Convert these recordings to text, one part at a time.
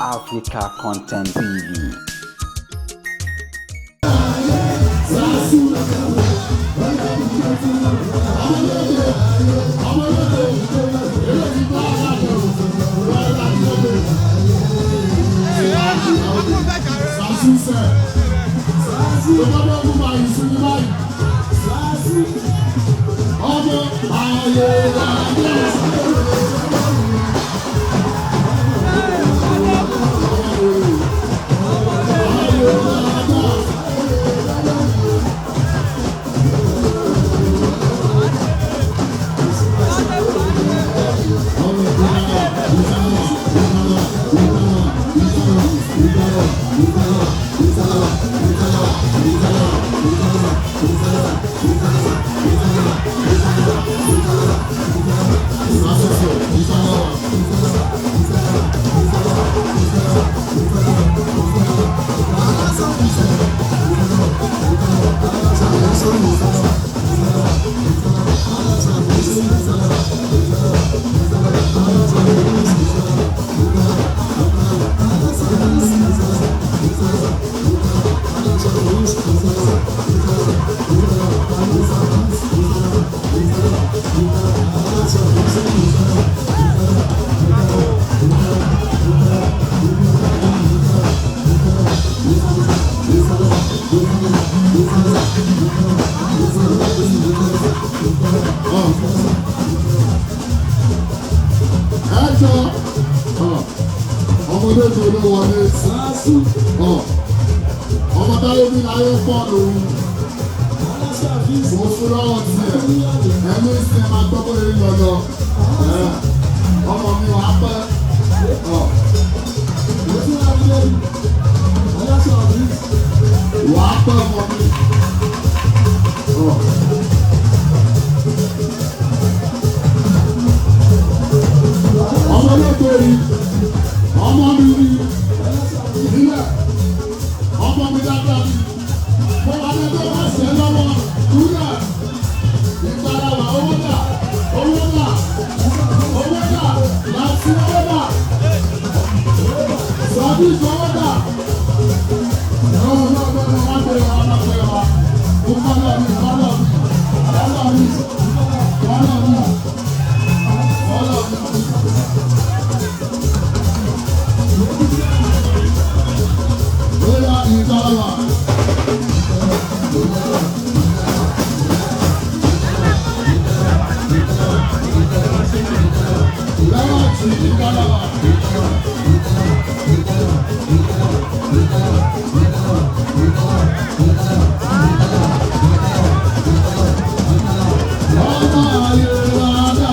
Africa Content TV. Ẹjọ ọmọdé tó ló wọlé ọmọ táyé bí láyé pọ̀ lòun kò fún lọ́wọ́ tiẹ̀ ẹnu ìsìn máa gbọ́ bóyá ń lọ́lọ́ ọmọ mi wà á pẹ́. Wà á pẹ́ ọmọ mi. Ọmọ lóko yìí, ọmọ mi rí nílẹ̀, ọmọ mi dáadáa ni mo wà ní ẹgbẹ́ wọn ṣe lọ́wọ́ kúrẹ́ ìgbàlàwà owó dà, owó dà, owó dà, láti owó dà, sọ́bí owó dà. No, no, no, no, má pè wá, má pè wá. Mo kọ́ lọ mi, kọ́ lọ mi, kọ́ lọ mi, kọ́ lọ mi, kọ́ lọ mi. Bóyá ìgbàlàwà. Lẹ́wọ̀n tí ìgbàlàwà. Ọmọ ayé wa dà.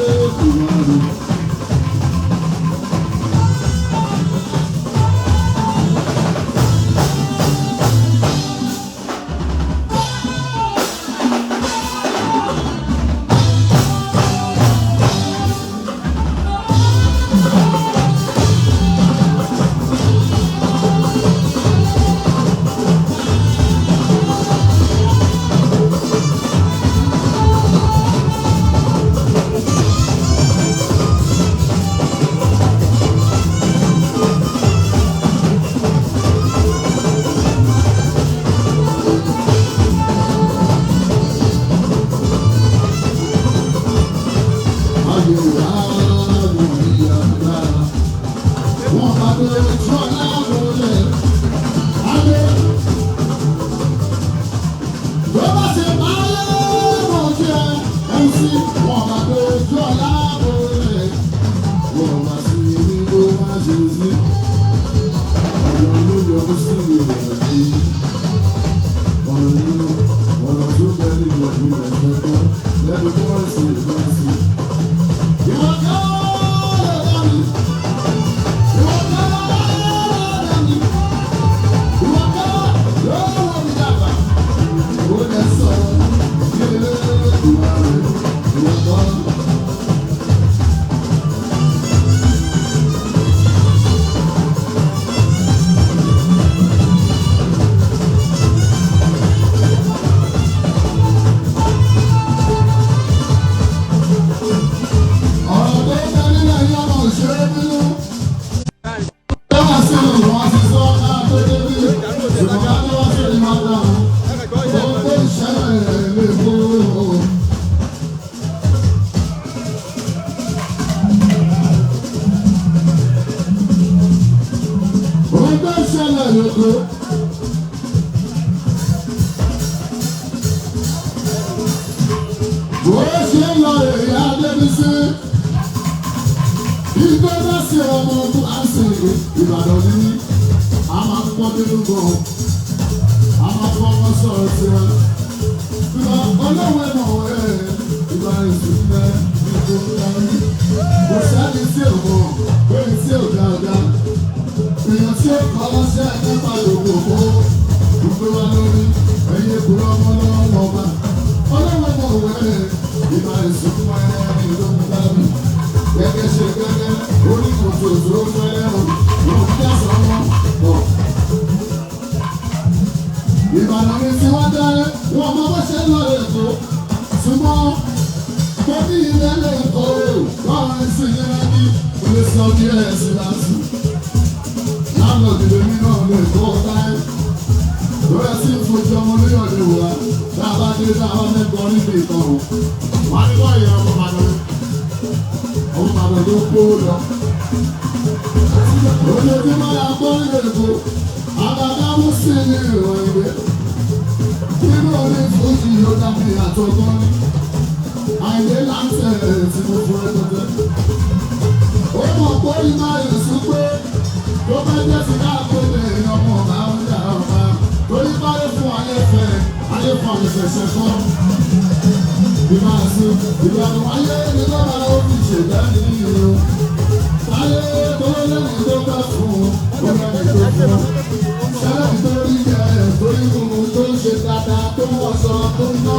Elédùmarè. Bó ṣe ń lọ èrè Adébísí, igbó bá ṣe ọmọ ogun á sì Ìbàdàn ní a máa ń pọ́n nínú gan, a máa ń pọ́n wọn sọ̀rọ̀ sí wa. Ìgbà olówó ẹ̀mọ̀ ẹ̀ ìgbà ìsúnmẹ́ ìgbò ńlá rí. Kò sẹ́ni tí ò mọ̀ pé tí ò dáadáa. Èèyàn tí ó kọ́ lọ́sẹ̀ nípa lòkòkò gbogbo wa lórí ẹ̀yẹ kúrò ọmọ lọ́wọ́ ọba. Olówó ẹ̀mọ̀ ẹ̀ ìgbà ìsúnmẹ́ ìlú ńlá rí. Gẹ́gẹ́ ṣe gẹ́gẹ́ orí kòtò tó fẹ́ o, wọ́n fi dá sọ́wọ́ bọ̀. Ìbàdàn ni tí wọ́n dárẹ́, wọ́n mọ bó ṣe ń lọ Èkó. Ṣùgbọ́n mo ní ilé lẹ́kọ̀ọ́ o, báwọn sì ní rẹ́bí, mo lè sọ bí ẹ̀ sí láti. Láńlọ́ọ̀dù lèmi náà lè kó táyé. Lórí tí ń fojú ọmọ olóyọ̀dé wá, tá a bá dé tá a bá mẹ́kọ̀ọ́ níbi ìtàn o. Wọ́n á ní wọ́n yẹ ọmọ Ìbàdàn ọmọ Ìbàdàn ló kó lọ. Ojoojúmọ́ la gbọ́ nílé Èkó, àgàgà mú sí ní ìrọ̀ ìgbé. Nínú orí fújì yóò dàbí àtọ̀gbọ́n ní. Àìlè láǹtẹ̀ tí mo fún ẹ tọ́tẹ́. Ó mọ̀ pé iná ìsú pé tó bá jẹ́ sí káàkiri èèyàn mọ̀ bá ń dà ọ̀pá. Torí báyé fún ayé fẹ́, ayé fún àmì ṣẹ̀ṣẹ̀ kọ́. Ìbá sí ìyanu ayé ni lọ́ba ó fi ṣèdá nínú. Ayé tó lẹ́nu tó bá fún un, ó lẹ́nu tó fún un. Ṣẹlẹ̀ tó rí jẹ, tó rí mímu, tó ń ṣe dáadáa, tó ń wọṣọ, tó ń ná